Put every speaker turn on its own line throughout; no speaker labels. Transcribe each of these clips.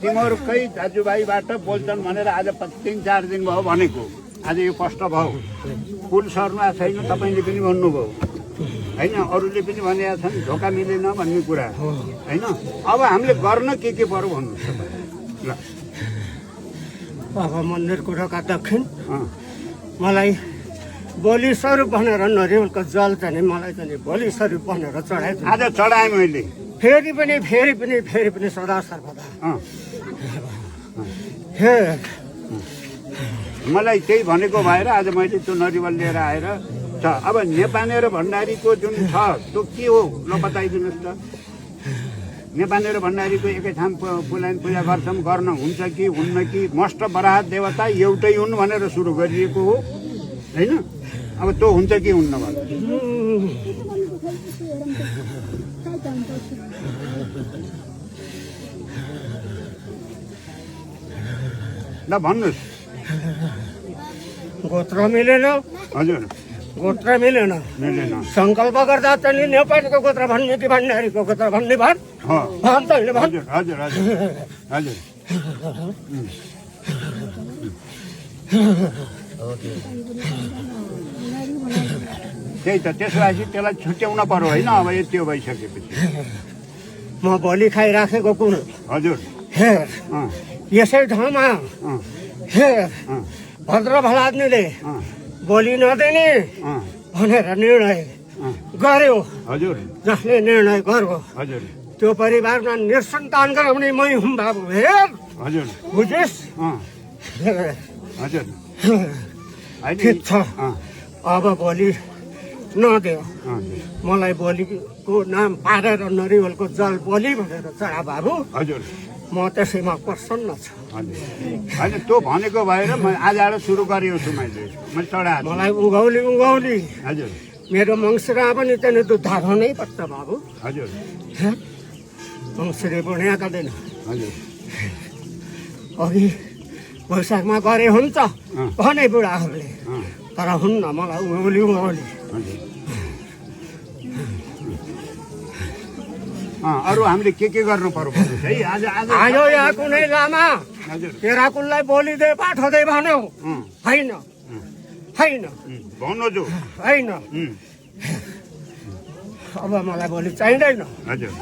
तिमीहरूकै दाजुभाइबाट बोल्छन् भनेर आज 3-4 दिन भयो भनेको। आज यो स्पष्ट भयो। पुल सर्नु छैन तपाईँले पनि भन्नुभयो होइन, अरूले पनि भनेका छन् धोका मिलेन भन्ने कुरा होइन। अब हामीले गर्न के पर्यो भन्नुहोस् तपाईँ। ल
अब मन्दिरको ढोका दक्षिण मलाई बलि स्वरूप भनेर नरिवलको जल चाहिँ मलाई चाहिँ बलि स्वरूप भनेर चढाइदिनु।
आज चढाएँ मैले
फेरि पनि सदा सर्वदा
मलाई त्यही भनेको भएर आज मैले त्यो नरिवल लिएर आएर छ। अब नेपाने र भण्डारीको जुन छ त्यो के हो ल बताइदिनुहोस् त। नेपाने र भण्डारीको एकै ठाउँ पुलाइन पूजा गर्छौँ, गर्न हुन्छ कि हुन्न कि मष्ट बराहत देवता एउटै हुन् भनेर सुरु गरिएको हो होइन। अब त्यो हुन्छ कि हुन्न भन्नु ल भन्नुहोस्।
गोत्र मिलेन
हजुर,
गोत्र मिलेन सङ्कल्प गर्दा चाहिँ नेपालीको गोत्र भन्ने कि भण्डारीको गोत्र भन्ने भन्छ होइन
हजुर हजुर हजुर हजुर त्यही त। त्यसपछि त्यसलाई छुट्याउन पर्यो होइन। अब यति भइसकेपछि
म बलि खाइराखेको कुन
हजुर
हेर यसै ठाउँमा हेर भद्र भलाद्मीले बलि नदिने भनेर निर्णय गर्यो हजुर। जसले निर्णय गर्यो
हजुर
त्यो परिवारमा निसन्तान गराउने मै हुँ बाबु। हेर
हजुर
बुझिस्
हजुर
ठिक छ। अब बलि नदेऊ मलाई बलिको नाम पारेर नरिवलको जल बलि भनेर चढा बाबु।
हजुर
म त्यसैमा प्रसन्न छु।
होइन त्यो भनेको भएर म आजबाट सुरु गरेको छु मैले चढा।
मलाई उघौली
हजुर
मेरो मङ्सिरमा पनि त्यहाँनिर दुध धार्नै पर्छ बाबु।
हजुर
मङ्सिरे बुढियाका दिन
हजुर
अघि वैशाखमा गरे हुन्छ भने बुढाहरूले, तर हुन्न मलाई उघौली
अरू हामीले के गर्नु पर्यो है।
आयो यहाँ कुनै लामा तेरा कुललाई बोलिदे पाठोदे भन्यो होइन होइन होइन। अब मलाई भोलि चाहिँदैन।
हजुर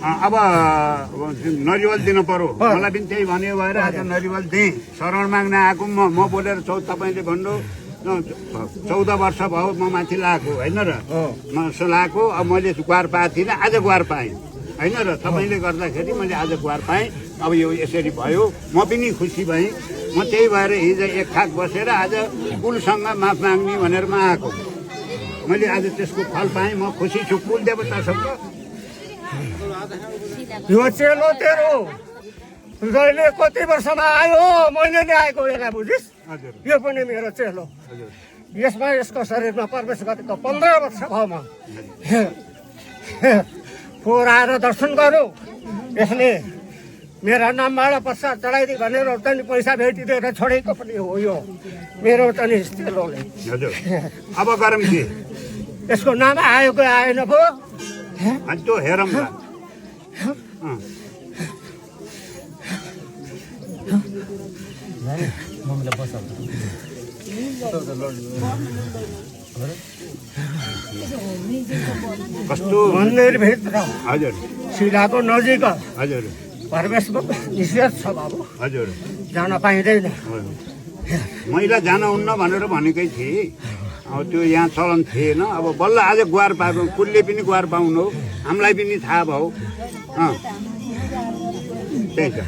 अब नरिवल दिनु पर्यो। मलाई पनि त्यही भन्यो भएर आज नरिवल दिएँ। शरण माग्न आएको म बोलेर तपाईँले भन्नु 14 वर्ष भयो म माथि लगाएको होइन र म लगाएको। अब मैले गुहार पाएको थिइनँ, आज गुहार पाएँ होइन र तपाईँले गर्दाखेरि मैले आज गुहार पाएँ। अब यो यसरी भयो, म पनि खुसी भएँ। म त्यही भएर हिजो एक खाक बसेर आज कुलसँग माफ माग्ने भनेर म आएको। मैले आज त्यसको फल पाएँ, म खुसी छु। कुल देवतासँग
यो चेलो तेरो जहिले कति वर्षमा आयो मैले ल्याएको यसलाई बुझिस्। यो पनि मेरो चेलो। यसमा यसको शरीरमा प्रवेश गरेको 15 वर्ष भयो। म फोहोर आएर दर्शन गरौँ। यसले मेरा नामबाट प्रसाद चढाइदियो भनेर पनि पैसा भेटिदिएर छोडेको पनि हो यो मेरो पनि चेलोले।
अब गरौँ के
यसको नाम आयो कि आएन पो
त्यो हेरौँ न। कस्तो
मन्दिरभित्र
हजुर
शिलाको नजिक
हजुर
प्रवेशको निषेध छ बाबु।
हजुर
जान पाइँदैन।
महिला जान हुन्न भनेर भनेकै थिएँ। अब त्यो यहाँ चलन थिएन। अब बल्ल आज गुहार पाएको, कुलले पनि गुहार पाउनु हो, हामीलाई पनि थाहा भयो। त्यही छ।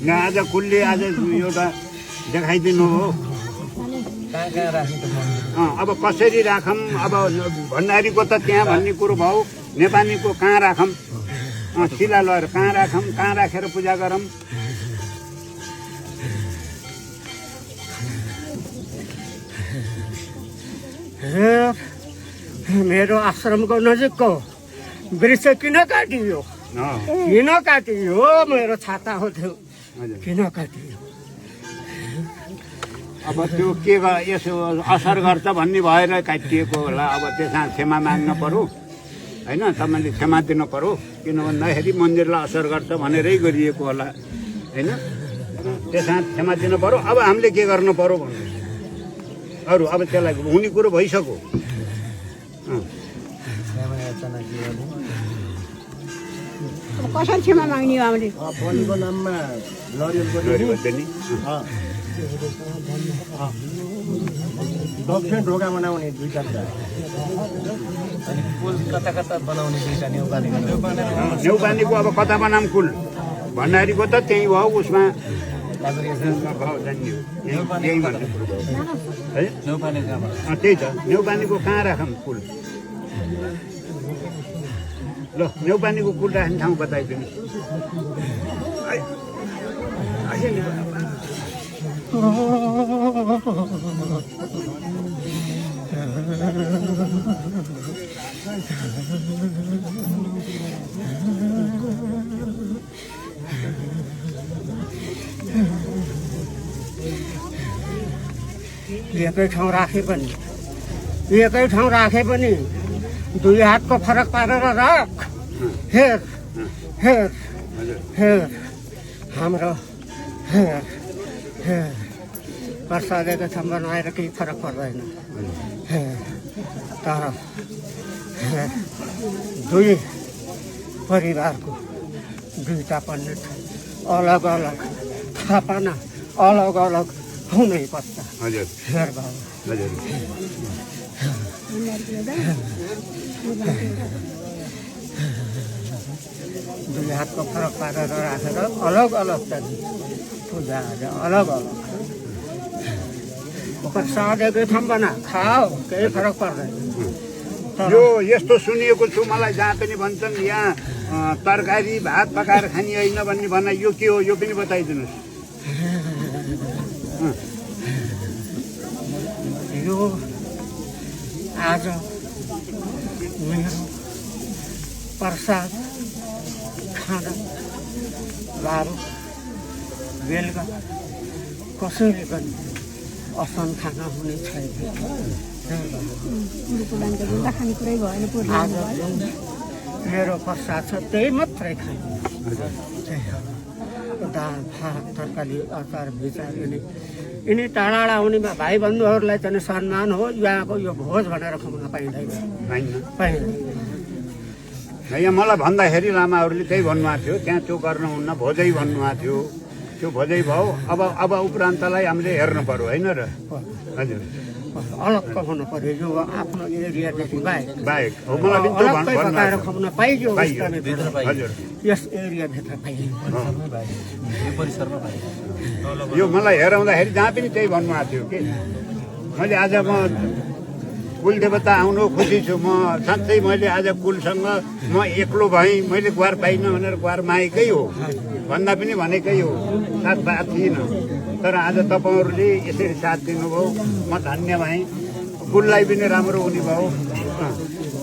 यहाँ आज कुलले आज एउटा देखाइदिनु हो। अब कसरी राखौँ। अब भण्डारीको त त्यहाँ भन्ने कुरो भयो, नेपालीको कहाँ राखौँ। शिला लगेर कहाँ राखौँ, कहाँ राखेर पूजा गरौँ।
मेरो आश्रमको नजिकको वृक्ष किन काटियो? किन काटियो? मेरो छाता हो त्यो, किन काटियो?
अब त्यो के यसो असर गर्छ भन्ने भएर काटिएको होला। अब त्यसमा क्षमा माग्न पर्यो होइन, तपाईँले क्षमा दिनु पर्यो, किन भन्दाखेरि मन्दिरलाई असर गर्छ भनेरै गरिएको होला होइन। त्यसमा क्षमा दिनु पर्यो। अब हामीले के गर्नु पर्यो भन्नु अरू, अब त्यसलाई हुने कुरो भइसक्यो।
कसरी क्षमा माग्ने हो हामीले?
पनिको नाममा दक्षिण ढोका बनाउने 2-4 अनि पुल कता कता बनाउने 2टा
न्यौपानीको अब कता बनाम कुल भण्डारीको त त्यही भयो। उसमा त्यही त न्यौपानीको कहाँ राखौँ कुल? ल न्यौपानीको कुल राख्ने ठाउँ बताइदिनु।
एकै ठाउँ राखे पनि दुई हातको फरक पारेर राख। हेर हेर हेर हाम्रो हेर हेर प्रसादको ठाउँ बनाएर केही फरक पर्दैन। हेर तर हेर दुई परिवारको 2टा पण्डित अलग अलग थापना अलग अलग हुनै पर्छ।
हजुर
हेर बाबु
हजुर
दुई हातको फरक पारेर राखेर अलग अलग चाहिँ पूजा अलग अलग प्रसाद एकै ठाउँ बना खाओ, केही फरक पर्दैन।
यो यस्तो सुनिएको छु मलाई, जहाँ पनि भन्छन् यहाँ तरकारी भात पकाएर खाने होइन भन्ने भनाइ, यो के हो यो पनि बताइदिनुहोस्।
यो आज मेरो प्रसाद खाना बाबु बेलुका कसैले पनि असन खाना हुने छैन। आज जुन मेरो प्रसाद छ त्यही मात्रै खाइन्छ। दाल भात तरकारी अचार विचार यिनी टाढा टाढा आउने भाइ बन्धुहरूलाई चाहिँ सम्मान हो। यहाँको यो भोज भनेर खुवाउन पाइँदैन।
यहाँ मलाई भन्दाखेरि लामाहरूले त्यही भन्नुभएको थियो, त्यहाँ त्यो गर्नुहुन्न भोजै भन्नुभएको थियो। त्यो भोजै भयो। अब उपरान्तलाई हामीले हेर्नु पर्यो होइन र? हजुर
अलग पकाउनु पर्यो। यो आफ्नो एरियादेखि बाहेक
हो। मलाई पनि त्यो
अलग्गै पकाएर खुवाउन पाइयो।
हजुर
यस एरियाभित्र पाइयो।
यो मलाई हेराउँदाखेरि जहाँ पनि त्यही भन्नुभएको थियो कि मैले आज म कुल देवता आउनु खुसी छु। म साँच्चै मैले आज कुलसँग म एक्लो भएँ, मैले गुहार पाइनँ भनेर गुहार मागेकै हो भन्दा पनि भनेकै हो, साथ भएको थिइनँ। तर आज तपाईँहरूले यसरी साथ दिनुभयो, म धन्य भएँ। कुललाई पनि राम्रो हुने भयो।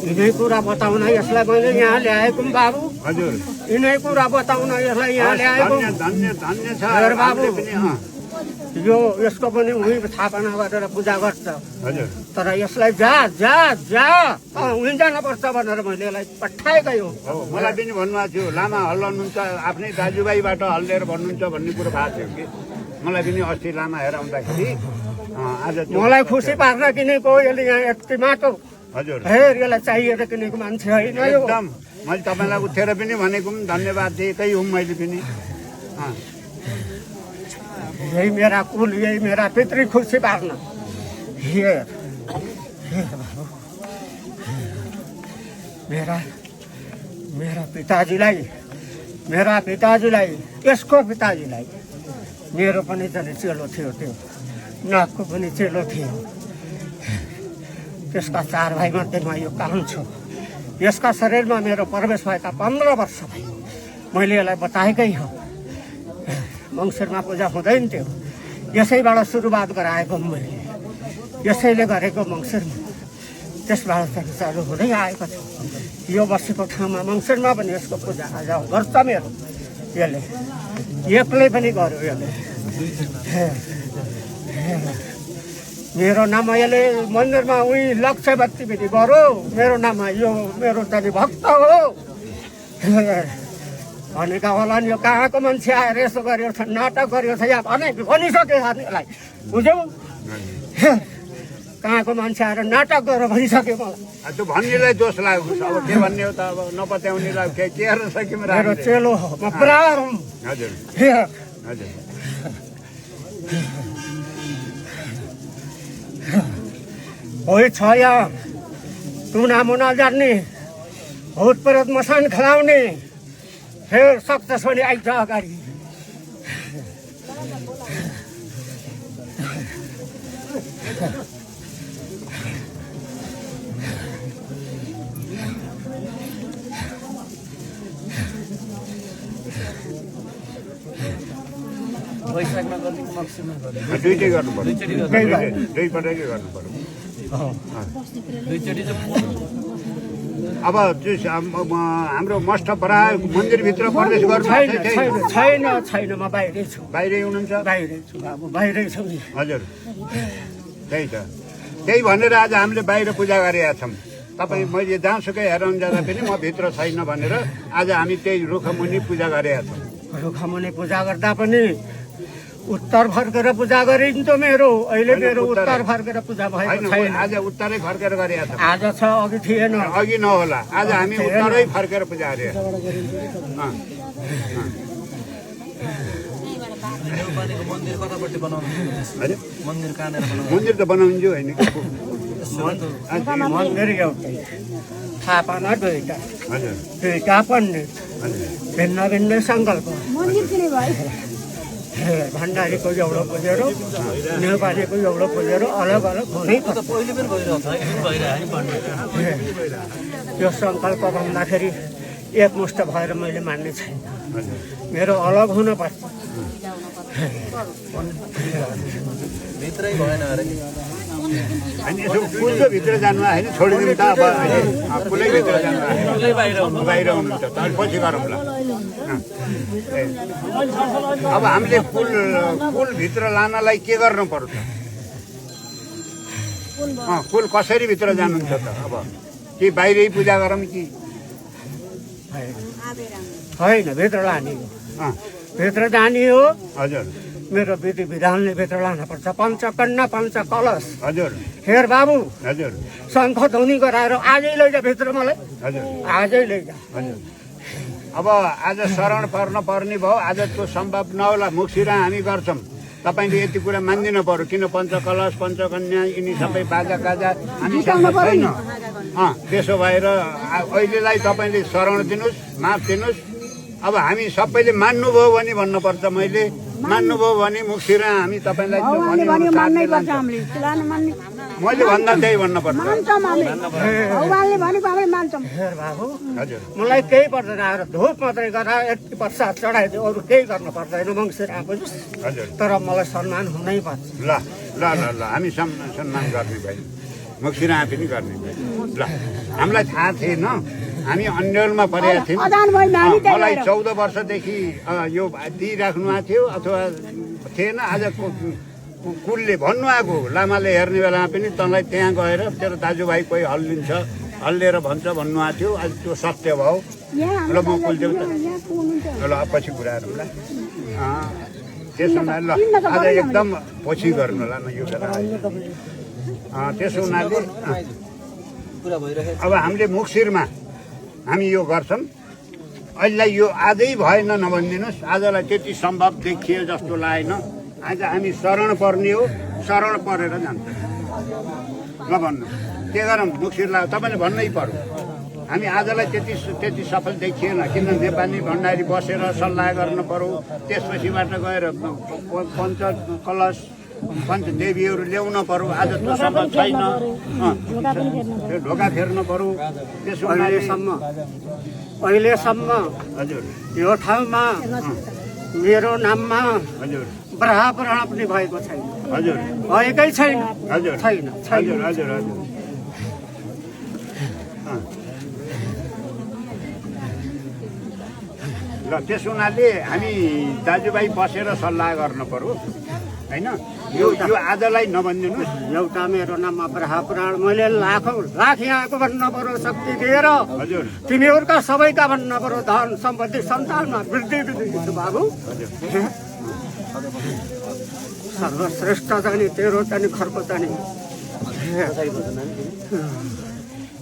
यिनै कुरा बताउन यसलाई मैले यहाँ ल्याएको बाबु।
हजुर
यिनै कुरा बताउन यसलाई यहाँ ल्याएको।
धन्य धन्य छ
बाबु। यो यसको पनि उही स्थापना गरेर पूजा गर्छ।
हजुर
तर यसलाई जा जा जा उहीँ जानुपर्छ भनेर मैले यसलाई पठाएकै हो।
मलाई पनि भन्नुभएको थियो, लामा हल्लाउनुहुन्छ आफ्नै दाजुभाइबाट हल्लेर भन्नुहुन्छ भन्ने कुरो भएको थियो कि मलाई पनि अस्ति लामा हेराउँदाखेरि आज
मलाई खुसी पार्न किनेको यसले यहाँ यति माटो।
हजुर
हेर यसलाई चाहिएर किनेको मान्छे होइन यो।
एकदम मैले तपाईँलाई उठेर पनि भनेको पनि धन्यवाद दिएकै हुँ मैले पनि।
यही मेरा कुल, यही मेरा पितृ खुसी पार्न। हेर मेरा पिताजीलाई यसको पिताजीलाई मेरो पनि चाहिँ चेलो थियो। त्यो नागको पनि चेलो थियो। त्यसका 4 भाइ मध्ये म यो कान छु। यसका शरीरमा मेरो प्रवेश भएका 15 वर्ष भयो। मैले यसलाई बताएकै हो। मङ्सिरमा पूजा हुँदैन थियो, यसैबाट सुरुवात गराएको मैले, यसैले गरेको मङ्सिरमा। त्यसबाट चाहिँ चालु हुँदै आएको छ। यो बसेको ठाउँमा मङ्सिरमा पनि यसको पूजा आज गर्छ मेरो। यसले एक्लै पनि गर्यो यसले। मेरो नाममा यसले मन्दिरमा उही लक्ष्य बत्ती गरो मेरो नाममा यो मेरो चाहिँ भक्त हो भनेका होला नि। यो कहाँको मान्छे आएर यसो गरेको छ नाटक गरेको छ यहाँ भनिसके साथीलाई बुझ्यौ कहाँको मान्छे आएर नाटक गरेर भनिसक्यो मलाई।
त्यो भन्नेलाई दोष लाग्यो अब के भन्ने हो त अब नपत्याउनेलाई के हेर्न सक्यौँ
मेरो चेलो हो म प्रार हुँ।
हजुर हजुर
होइ छ यहाँ टुना मुना जान्ने भूत प्रेत मसान खेलाउने फेर सक्छस् भने आइज अगाडि।
वैशाखमा गर्ने कि मक्सिरमा गर्ने?
दुइटै गर्नु पर्यो
दुईपटकै
गर्नु पर्यो।
दुईचोटि चाहिँ
अब त्यो हाम्रो मष्ट बरा मन्दिरभित्र प्रवेश गर्नु
छैन म बाहिरै छु।
बाहिरै हुनुहुन्छ?
बाहिरै छु बाबु बाहिरै छु नि।
हजुर त्यही त त्यही भनेर आज हामीले बाहिर पूजा गरेका छौँ। तपाईँ मैले जहाँसुकै हेराउनु जाँदा पनि म भित्र छैन भनेर आज हामी त्यही रुखमुनि पूजा गरेका छौँ।
रुखमुनि पूजा गर्दा पनि उत्तर फर्केर पूजा गरिन्थ्यो मेरो। अहिले मेरो उत्तर फर्केर पूजा भएको छैन।
आज उत्तरै फर्केर गरेका छौँ।
आज छ अघि थिएन।
अघि नहोला आज हामी उत्तरै फर्केर पूजा गरेका
नेपालीको मन्दिर कतापट्टि बनाउनु? मन्दिर कहाँनिर बनाउनु?
मन्दिर त बनाउँछु होइन
मन्दिर एउटै थापना दुईटा
हजुर
दुईटा पण्डित भिन्न भिन्न सङ्कल्प।
मन्दिर किन भयो
भण्डारीको एउटा पुजेरो नेपालीको एउटा पुजेरो अलग अलग हुनै पर्छ।
पहिले पनि भइरहेको छ
यो सङ्कल्प भन्दाखेरि एकमुष्ट भएर मैले मान्ने छैन। मेरो अलग हुनुपर्छ।
भित्रै भएन अरे
होइन यसो पुलको भित्र जानु होइन छोडिदिउँ त अब पुलै भित्र जानु बाहिर हुनुहुन्छ त पछि गरौँ ल। अब हामीले पुलभित्र लानलाई के गर्नु पर्छ? पुल कसरी भित्र जानुहुन्छ त? अब कि बाहिरै पूजा गरौँ कि
होइन भित्र लाने हो भित्र जाने हो।
हजुर
मेरो विधि विधानले भित्र लानुपर्छ। पञ्चकन्या पञ्च कलश।
हजुर
हेर बाबु
हजुर
शङ्ख ध्वनि गराएर आजै लैजा भित्र मलाई
हजुर
आजै लैजा।
हजुर अब आज शरण पर्ने भयो। आज त्यो सम्भव नहोला मुक्सिरा हामी गर्छौँ। तपाईँले यति कुरा मान्दिनु पर्यो किन पञ्चकलश पञ्चकन्या यिनी सबै बाजा गाजा हामीसँग छैन। त्यसो भएर अहिलेलाई तपाईँले शरण दिनुहोस् माफ दिनुहोस्। अब हामी सबैले मान्नुभयो भने भन्नुपर्छ। मैले मान्नुभयो भने मुक्सिरा हामी तपाईँलाई मैले भन्दा त्यही भन्नुपर्छ।
हेर बाबु
हजुर
मलाई केही पर्दैन। आएर धुप मात्रै गरेर यति प्रसाद चढाइदियो अरू केही गर्नु पर्दैन मङ्सिर बुझ्नुहोस्।
हजुर
तर मलाई सम्मान हुनै पर्छ।
ल ल ल ल हामी सम्मान गर्ने भयो मुक्सिरा पनि गर्ने भयो। ल हामीलाई थाहा थिएन हामी अन्यलमा परेका थियौँ। मलाई 14 वर्षदेखि यो दिइराख्नु भएको थियो अथवा थिएन। आज कुलले भन्नुभएको लामाले हेर्ने बेलामा पनि तँलाई त्यहाँ गएर तेरो दाजुभाइ कोही हल्लिन्छ हल्लिएर भन्छ भन्नुभएको थियो। आज त्यो सत्य भयो। ल म कुलदेऊ त ल पछि कुराहरू ल त्यसो हुनाले ल आज एकदम पछि गर्नु होला न यो बेला। त्यसो हुनाले अब हामीले मुक्सिरमा हामी यो गर्छौँ। अहिलेलाई यो आजै भएन नभनिदिनुहोस्। आजलाई त्यति सम्भव देखियो जस्तो लागेन। आज हामी शरण पर्ने हो। शरण परेर जान्छ ल भन्नु के गरौँ मुक्सिरलाई तपाईँले भन्नै पर्यो। हामी आजलाई त्यति सफल देखिएन किन नेपाली भण्डारी बसेर सल्लाह गर्नु पर्यो। त्यसपछिबाट गएर पञ्च कलश पञ्च देवीहरू ल्याउन पर्यो। आज त्यो सफल छैन। ढोका फेर्नु पर्यो। त्यसो
अहिलेसम्म
हजुर
यो ठाउँमा मेरो नाममा
हजुर
ब्राह्मण पनि भएको छैन।
हजुर
भएकै छैन।
हजुर
छैन
हजुर हजुर हजुर ल त्यस हुनाले हामी दाजुभाइ बसेर सल्लाह गर्नु पर्यो होइन। यो आजलाई नभनिदिनुहोस्।
एउटा मेरो नाम अब्राह पुराण, मैले लाखौँ लाख यहाँको भन्नु पर्यो शक्ति दिएर,
हजुर
तिमीहरूका सबैका भन्नु पर्यो धन सम्पत्ति सन्तानमा वृद्धि दिन्छु बाबु। सर्वश्रेष्ठ जाने तेरो जाने खर्को जाने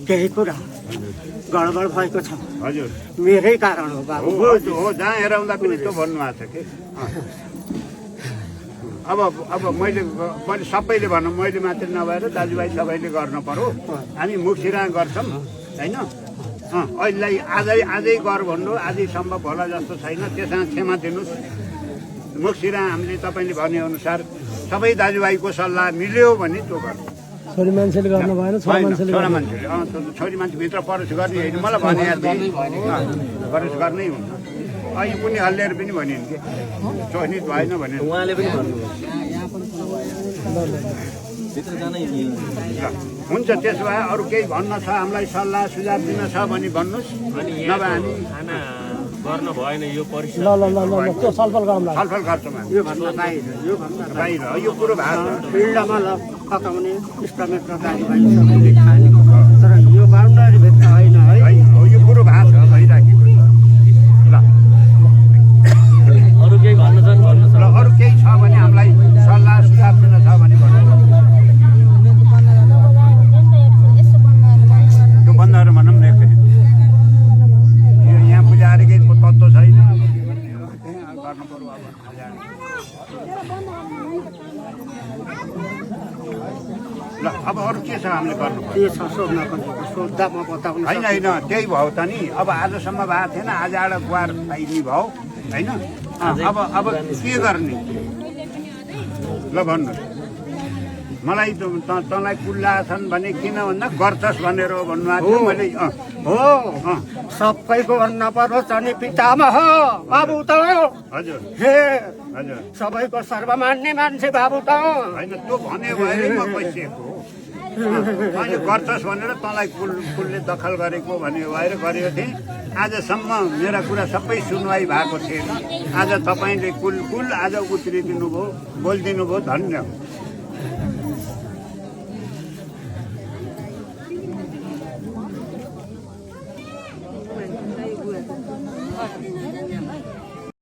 केही कुरा गडबड भएको छ,
हजुर
मेरै कारण हो बाबु।
हो जहाँ हेराउँदा पनि त्यो भन्नुभएको छ कि अब मैले सबैले भनौँ, मैले मात्र नभएर दाजुभाइ सबैले गर्नु पर्यो। हामी मुखसिरा गर्छौँ होइन। अहिलेलाई आजै गर भन्नु आजै सम्भव होला जस्तो छैन, त्यसमा क्षमा दिनुहोस्। मुखसिरा हामीले तपाईँले भनेअनुसार सबै दाजुभाइको सल्लाह मिल्यो भने त्यो गर्नु।
छोरी मान्छेले गर्नु भएन, छोरा मान्छेले
छोरा मान्छेले छोरी मान्छे भित्र प्रवेश गर्ने होइन। मलाई भने प्रवेश गर्नै हुन्छ। अहिले पनि हल्लिएर पनि भनिन् कि चोहनित भएन भने
उहाँले पनि भन्नुभयो भित्र जानै
हुन्छ। त्यसो भए अरू केही भन्न छ, हामीलाई सल्लाह सुझाव दिन छ भने भन्नुहोस्। नभए हामी
खाना गर्न भएन यो परिस्थिति।
ल त्यो छलफल गरौँला।
छलफल गर्छौँ हामी।
योभन्दा
बाहिर यो कुरो भएको छ।
फिल्डमा पकाउने इष्टमित्र दाजुभाइ सबैले खाने, तर यो बााउन्डरीभित्र होइन है।
यो कुरो भएको छ, भइराखेको छ। ल
अरू केही भन्न छन् भन्नु
र अरू केही छ भने हामीलाई सल्लाह सुझाव दिन छ भने भन्नुहोस्। त्यो बन्दाहरू भनौँ न एकचोटि। यहाँ पुजारी केही तत्त्व छैन, अब गर्नु पर्यो। ल अब अरू के छ हामीले गर्नु पर्यो?
के छ सोध्न खोजेको, सोद्धा म बताउनु
होइन त्यही भयो त नि। अब आजसम्म भएको थिएन, आज एउटा गुहार पाइने भयो होइन। अब के गर्ने? ल भन्नुहोस्। मलाई तँलाई कुल्ला छन् भने किन भन्दा गर्छस् भनेर भन्नुभएको थियो मैले।
हो सबैको भन्न पर्यो चाहिँ पितामह बाबु त।
हजुर
हे
हजुर
सबैको सर्वमान्य मान्छे बाबु त।
होइन त्यो भन्यो भएर म पैसेको मैले गर्छस् भनेर तँलाई कुलले दखल गरेको भन्ने भएर गरेको थिएँ। आजसम्म मेरा कुरा सबै सुनवाई भएको थिएन। आज तपाईँले कुल आज उत्रिदिनु भयो, बोलिदिनु भयो, धन्य।